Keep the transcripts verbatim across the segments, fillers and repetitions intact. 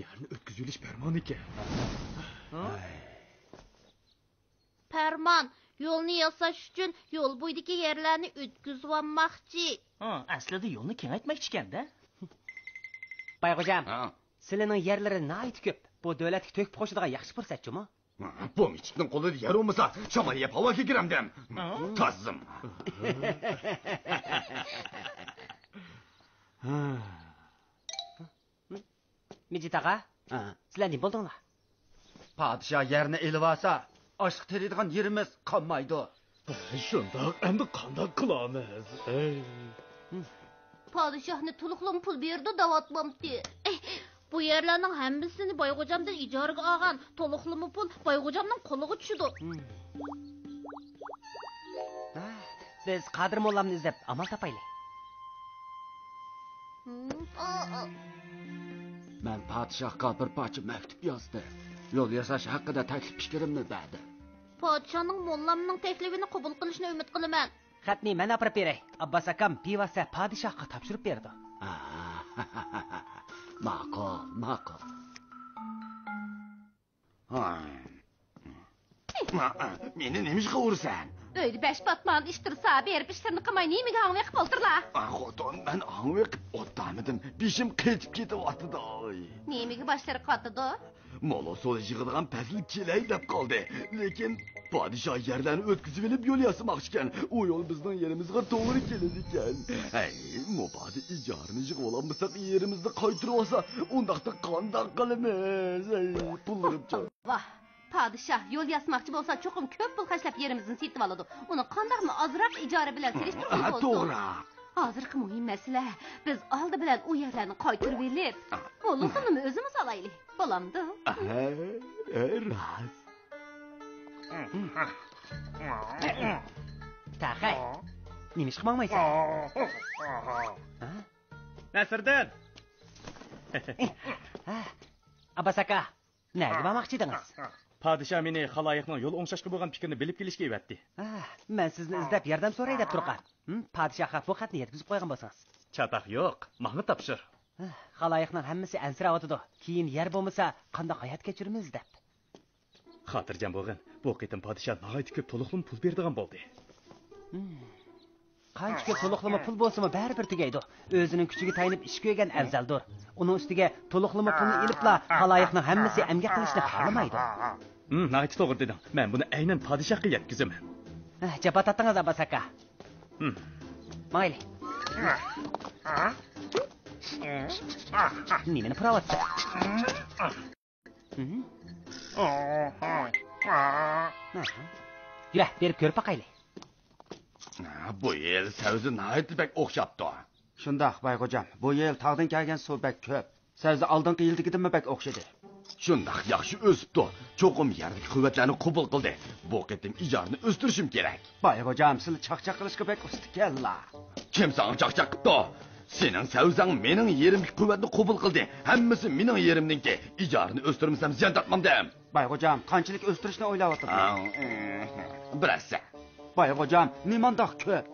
يەرنى ئۆتكۈزۈۋېلىش پەرمانىكەن. پەرمان، يولنى ياساش ئۈچۈن يول بويىدىكى يەرلەرنى ئۆتكۈزۈۋالماقچى. ھە، ئەسلىدە يولنى كېڭەيتمەكچىكەن-دە. بايغوجام، ھە؟ سىلىنىڭ يەرلىرى ناھايىتى كۆپ. بۇ دۆلەتكە تۆھپە قوشىدىغان ياخشى پۇرسەت جۇمۇ. بۇ مىچىكنىڭ قولىدا يەر بولمىسا، شامال يەپ ھاۋا كېكىرەمدىم. ھە؟ تازىم. مىجىت ئاغا، ھە. سىلەر نېمە بولدۇڭلار؟ پادىشاھ يەرنى ئېلىۋالسا، ئاشلىق تېرىيدىغان يېرىمىز قالمايدۇ. شۇنداق، ئەمدى قانداق قىلامىز؟ ھەي. پادىشاھنى تولۇقلىما پۇل بېرىدۇ دەۋاتمامتى؟ بۇ يەرلەرنىڭ ھەممىسىنى بايغوجامدىن ئىجارىگە ئالغان، تولۇقلىما پۇل بايغوجامنىڭ قولىغا چۈشىدۇ. ھە، بىز قادىر موللامنى ئىزدەپ ئامال تاپايلى. مەن پادىشاھقا بىر پارچە مەكتۇپ يازدىم. يول ياساش ھەققىدە تەكلىپ پىكرىمنى بەردىم. پادىشاھنىڭ موللامنىڭ تەكلىپىنى قوبۇل قىلىشىنى ئۈمىد قىلىمەن. خەتنى مەن ئاپىرىپ بېرەي. ئابباس ئاكام بىۋاسىتە پادىشاھقا تاپشۇرۇپ بېرىدۇ. ماقۇل، ماقۇل. مېنى نېمىشقا ئۇرىسەن؟ ئۆيدە بەش پاتمان ئىش تۇرسا، بېرىپ ئىشلىرىنى قىلماي نېمىگە ھاڭۋېقىپ ئولتۇرلا؟ خوتۇن، مەن ھاڭۋېقىپ ئولتۇرمىدىم. بېشىم قېتىپ كېتىۋاتىدۇ. نېمىگە باشلىرى قاتىدۇ؟ مول ھوسۇل يىغىدىغان پەسىل كېلەي دەپ قالدى. لېكىن پادىشاھ يەرلەرنى ئۆتكۈزۈۋېلىپ يول ياسىماقچىكەن. ئۇ يول بىزنىڭ يېرىمىزغا توغرا كېلىدىكەن. ھەي، مۇبادا ئىجارىنى يىغىۋالالمىساق، يېرىمىزنى قايتۇرۇۋالسا، ئۇنداقتا قانداق قىلىمىز؟ ھەي، پۇللىرىمچۇ؟ ۋاھ، پادىشاھ يول ياسىماقچى بولسا، چوقۇم كۆپ پۇل خەجلەپ يېرىمىزنى سېتىۋالىدۇ. ئۇنى قانداقمۇ ئازراق ئىجارە بىلەن سېلىشتۇرغىلى بولسۇن. توغرا. ھازىرقى مۇھىم مەسىلە، بىز ئالدى بىلەن ئۇ يەرلەرنى قايتۇرۇۋېلىپ، موللىسىنىمۇ ئۆزىمىز ئالايلى. بولامدۇ؟ ھە، راست. تاخەي، نېمىشقا ماڭمايسەن؟ ھە؟ نەسىردىن! ھە؟ ئابباس ئاكا، نەگە بارماقچى ئىدىڭىز؟ پادىشاھ مېنى خالايىقنىڭ يول ئوڭشاشقا بولغان پىكرىنى بىلىپ كېلىشكە ئەۋەتتى. ھە، مەن سىزنى ئىزدەپ ياردەم سوراي دەپ تۇرغان. ھىم، پادىشاھقا بۇ خەتنى يەتكۈزۈپ قويغان بولسىڭىز. چاتاق يوق، ماڭا تاپشۇر. ھە، خالايىقنىڭ ھەممىسى ئەنسىرەۋاتىدۇ. كېيىن يەر بولمىسا، قانداق ھايات كەچۈرىمىز دەپ. خاتىرجەم بولغىن، بۇ قېتىم پادىشاھ ناھايىتى كۆپ تولۇقلىما پۇل بېرىدىغان بولدى. ھىم. قانچە كۆپ تولۇقلىما پۇل بولسىمۇ بەرىبىر تۈگەيدۇ. ئۆزىنىڭ كۈچىگە تايىنىپ ئىش كۆرگەن ئەۋزەلدۇر. ئۇنىڭ ئۈستىگە تولۇقلىما پۇلنى ئېلىپلا خالايىقنىڭ ھەممىسى ئەمگەك قىلىشنى خالىمايدۇ. ھىم، ناھايىتى توغرا دېدىڭ. مەن بۇنى ئەينەن پادىشاھقا يەتكۈزىمەن. ھە، جاپا تارتتىڭىز، ئابباس ئاكا. ھىم. ماڭايلى. نېمىنى پۇراۋاتىسەن؟ ھىم؟ يۈرە، بېرىپ كۆرۈپ باقايلى. بۇ يىل سەۋزە ناھايىتى بەك ئوخشاپتۇ. شۇنداق، بايغوجام، بۇ يىل تاغدىن كەلگەن سۇ بەك كۆپ. سەۋزە ئالدىنقى يىلدىكىدىنمۇ بەك ئوخشىدى. شۇنداق ياخشى ئۆسۈپتۇ. چوقۇم يەردىكى قۇۋۋەتلەرنى قوبۇل قىلدى. بۇ قېتىم ئىجارىنى ئۆستۈرۈشۈم كېرەك. بايغوجام، سىلى چاقچاق قىلىشقا بەك ئۇستىكەنلا. كىم ساڭا چاقچاق قىپتۇ؟ سېنىڭ سەۋزەڭ مېنىڭ يېرىمدىكى قۇۋۋەتنى قوبۇل قىلدى. ھەممىسى مېنىڭ يېرىمنىڭكى. ئىجارىنى ئۆستۈرمىسەم زىيان تارتمامدىم. بايغوجام، قانچىلىك ئۆستۈرۈشنى ئويلاۋاتىدۇ؟ بىر ھەسسە. بايغوجام، نېمانداق كۆپ؟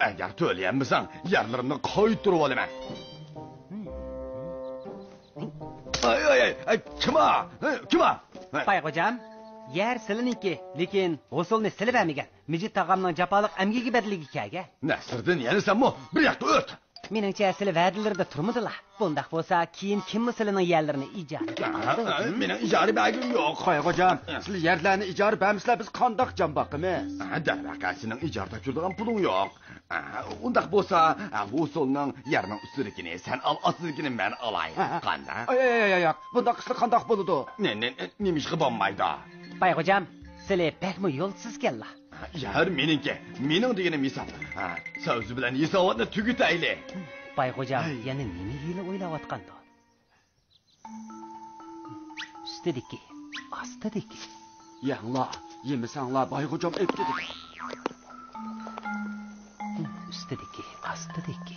ئەگەر تۆلىيەلمىسەڭ، يەرلىرىمنى قايتۇرۇۋالىمەن. ئاي، ئاي، ئاي، ئاي، كىم ئا؟ كىم ئا؟ بايغوجام، يەر سىلىنىڭكى، لېكىن ھوسۇلنى سىلى بەرمىگەن. مىجىت تاغامنىڭ جاپالىق ئەمگىكى بەدىلىگە كەلگەن. نەسىردىن، يەنە سەنمۇ؟ بىر ياققا ئۆت! مېنىڭچە، سىلى ۋەدىلىرىدە تۇرمىدىلا. بۇنداق بولسا، كېيىن كىممۇ سىلىنىڭ يەرلىرىنى ئىجارىگە ئالىدۇ؟ مېنىڭ ئىجارە بەرگۈم يوق. بايغوجام، سىلى يەرلەرنى ئىجارە بەرمىسىلە، بىز قانداق جان باقىمىز؟ دەرۋەقە، سېنىڭ ئىجارە تاپشۇرىدىغان پۇلۇڭ يوق. ئۇنداق بولسا، بۇ ھوسۇلنىڭ يەرنىڭ ئۈستىدىكىنى سەن ئال، ئاستىدىكىنى مەن ئالاي. قانداق؟ ئاي، ئاي، ئاي، ئاي، بۇنداق ئىشلار قانداق بولىدۇ؟ نېمىشقا بولمايدۇ؟ بايغوجام، سىلى بەكمۇ يولسىزكەنلا. يەر مېنىڭكى، مېنىڭ دېگىنىم ھېساب. ھە، سەۋزە بىلەن ھېساباتنى تۈگىتەيلى. بايغوجام يەنە نېمە ھىيلە ئويلاۋاتقاندۇ؟ ئۈستىدىكى، ئاستىدىكى. يەڭلار، يېمىسەڭلار، بايغوجام ئېلىپ كېتىدۇ. ئۈستىدىكى، ئاستىدىكى.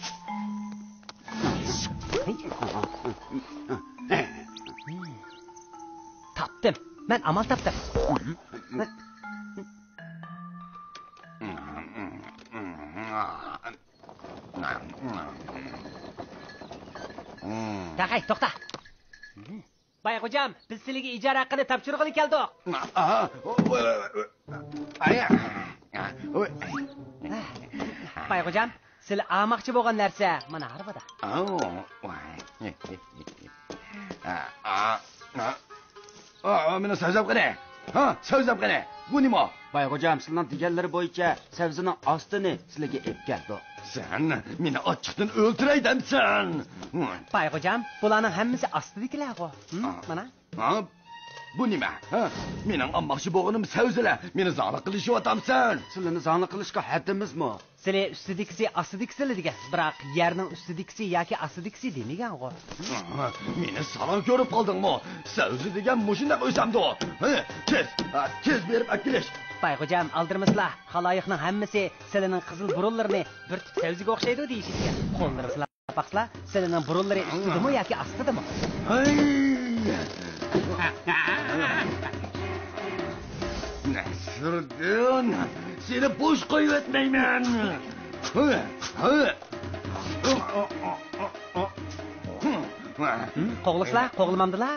تاپتىم. مەن ئامال تاپتىم. تاخەي، توختا. باي خوجام، بىز سىلىگە ئىجارە ھەققىنى تاپشۇرغىلى كەلدۇق. باي خوجام، سىلى ئالماقچى بولغان نەرسە مانا ھارۋىدا. مېنى سەۋزەم قېنى؟ ھا، سەۋزەم قېنى؟ بۇ نېمە؟ باي خوجام، سىلىنىڭ دېگەنلىرى بويىچە سەۋزىنىڭ ئاستىنى سىلىگە ئېلىپ كەلدۇق. سەن مېنى ئاچچىقتىن ئۆلتۈرەي دەمسەن؟ باي خوجام، بۇلارنىڭ ھەممىسى ئاستىدىكىلەرغۇ. مانا. ھا؟ بۇ نېمە؟ ھا؟ مېنىڭ ئالماقچى بولغىنىم سەۋزىلەر. مېنى زاڭلىق قىلىشىۋاتامسەن؟ سىلىنى زاڭلىق قىلىشقا ھەددىمىزمۇ؟ سىلى ئۈستىدىكىسى ئاستىدىكىسىلە دېگەن. بىراق يەرنىڭ ئۈستىدىكىسى ياكى ئاستىدىكىسى دېمىگەنغۇ. مېنى ساراڭ كۆرۈپ قالدىڭمۇ؟ سەۋزە دېگەن مۇشۇنداق ئۆسەمدۇ؟ ھە، تېز، ھە، تېز بېرىپ ئەكېلىش. باي خوجام، ئالدىرىمىسىلا، خالايىقنىڭ ھەممىسى سىلىنىڭ قىزىل بۇرۇنلىرىنى بىر تۈپ سەۋزىگە ئوخشايدۇ دېيىشىدىكەن. قوللىرىمىزلا باقسىلا، سىلىنىڭ بۇرۇنلىرى ئۈستىدىمۇ ياكى ئاستىدىمۇ؟ ھەي! نەسىردىن، سېنى بوش قويۇۋەتمەيمەن. قوغلىسىلا، قوغلىمامدىلا؟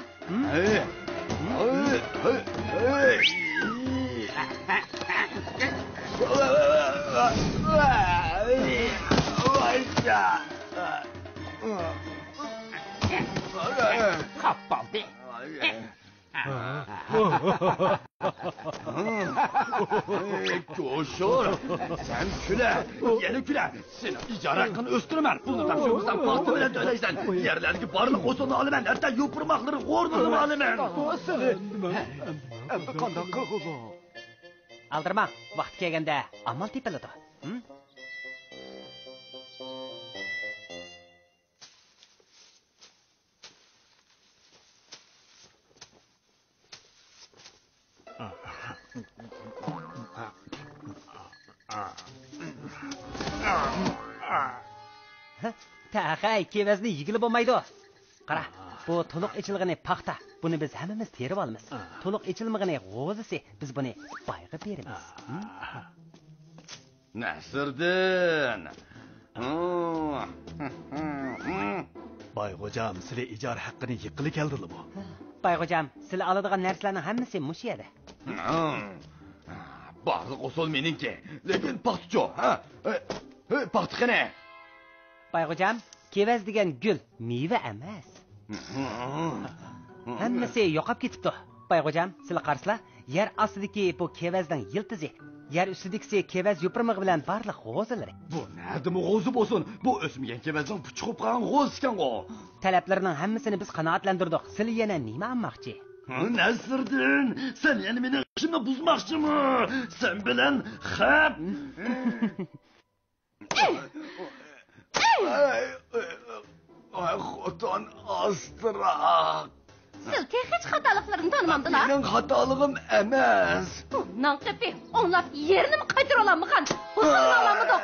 قاپالدى. كوشۇر، سەن كۈلە، يەنە كۈلە. سېنىڭ ئىجارە ھەققىنى ئۆستۈرىمەن. پۇلنى تاپشۇرمىسام، پاختا بىلەن تۆلەيسەن. يەرلەردىكى بارلىق ھوسۇلنى ئالىمەن، ھەتتا يوپۇرماقلىرى غورلىرىنىمۇ ئالىمەن. ئەمدى قانداق قىلغۇلۇق؟ ئالدىرىماڭ، ۋاقتى كەلگەندە ئامال تېپىلىدۇ. ھىم؟ تەخەي، كېۋەزنى يېگىلى بولمايدۇ. قارا، بۇ تولۇق ئېچىلغىنى پاختا. بۇنى بىز ھەممىمىز تېرىۋالىمىز. تولۇق ئېچىلمىغىنى غوزىسى. بىز بۇنى بايغا بېرىمىز. نەسىردىن! باي غوجام، سىلى ئىجارە ھەققىنى يىغقىلى كەلدىلىمۇ؟ باي غوجام، سىلى ئالىدىغان نەرسىلەرنىڭ ھەممىسى مۇشۇ يەردە. بارلىق ئوسۇل مېنىڭكى، لېكىن پاختىچۇ؟ ھە؟ ھە، پاختا قېنى؟ باي غوجام، كېۋەز دېگەن گۈل، مېۋە ئەمەس. ھەممىسى يوقاپ كېتىپتۇ. باي غوجام، سىلى قارىسىلا، يەر ئاستىدىكى بۇ كېۋەزنىڭ يىلتىزى، يەر ئۈستىدىكىسى كېۋەز يوپۇرمىقى بىلەن بارلىق غوزىلىرى. بۇ نەدىمۇ غوزا بولسۇن؟ بۇ ئۆسمىگەن كېۋەزنىڭ پۇچۇقى قالغان غوزىسى ئىكەنغۇ. تەلەپلىرىنىڭ ھەممىسىنى بىز قانائەتلەندۈردۇق. سىلى يەنە نېمە ئالماقچى؟ نەسىردىن، سەن يەنە مېنىڭ ئىشىمنى بۇزماقچىمۇ؟ سەن بىلەن خەپ. ئاي، ئاي، ئاي، خوتۇن ئاستىراق. سىل تېخىچە خاتالىقلىرىنى تونۇمامدىلا؟ مېنىڭ خاتالىقىم ئەمەس. بۇ ناڭ قېپى، ئوڭلاپ يېرىنىمۇ قايتۇرۇۋالالمىغان. ھۇزۇرىنى ئالالمىدۇق.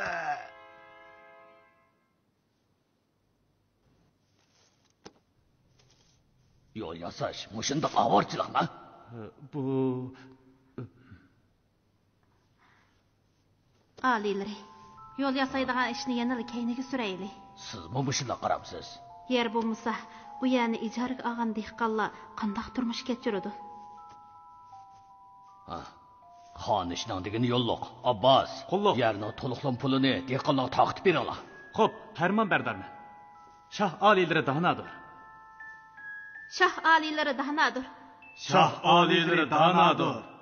يول ياساش مۇشۇنداق ئاۋارىچىلىقلا؟ بۇ ئالىيلىرى، يول ياسايدىغان ئىشنى يەنىلا كەينىگە سۈرەيلى. سىزمۇ مۇشۇنداق قارامسىز؟ يەر بولمىسا، ئۇ يەرنى ئىجارىگە ئالغان دېھقانلار قانداق تۇرمۇش كەچۈرىدۇ؟ ھا، خان ئىشنىڭ دېگىنى يوللۇق. ئابباس، قۇللۇق. يەرنىڭ تولۇقلىما پۇلىنى دېھقانلارغا تارقىتىپ بېرىڭلار. خوپ، پەرمان بەردارمەن. شاھ ئالىيلىرى دانادۇر. شاھ ئالىيلىرى دانادۇر. شاھ ئالىيلىرى دانادۇر.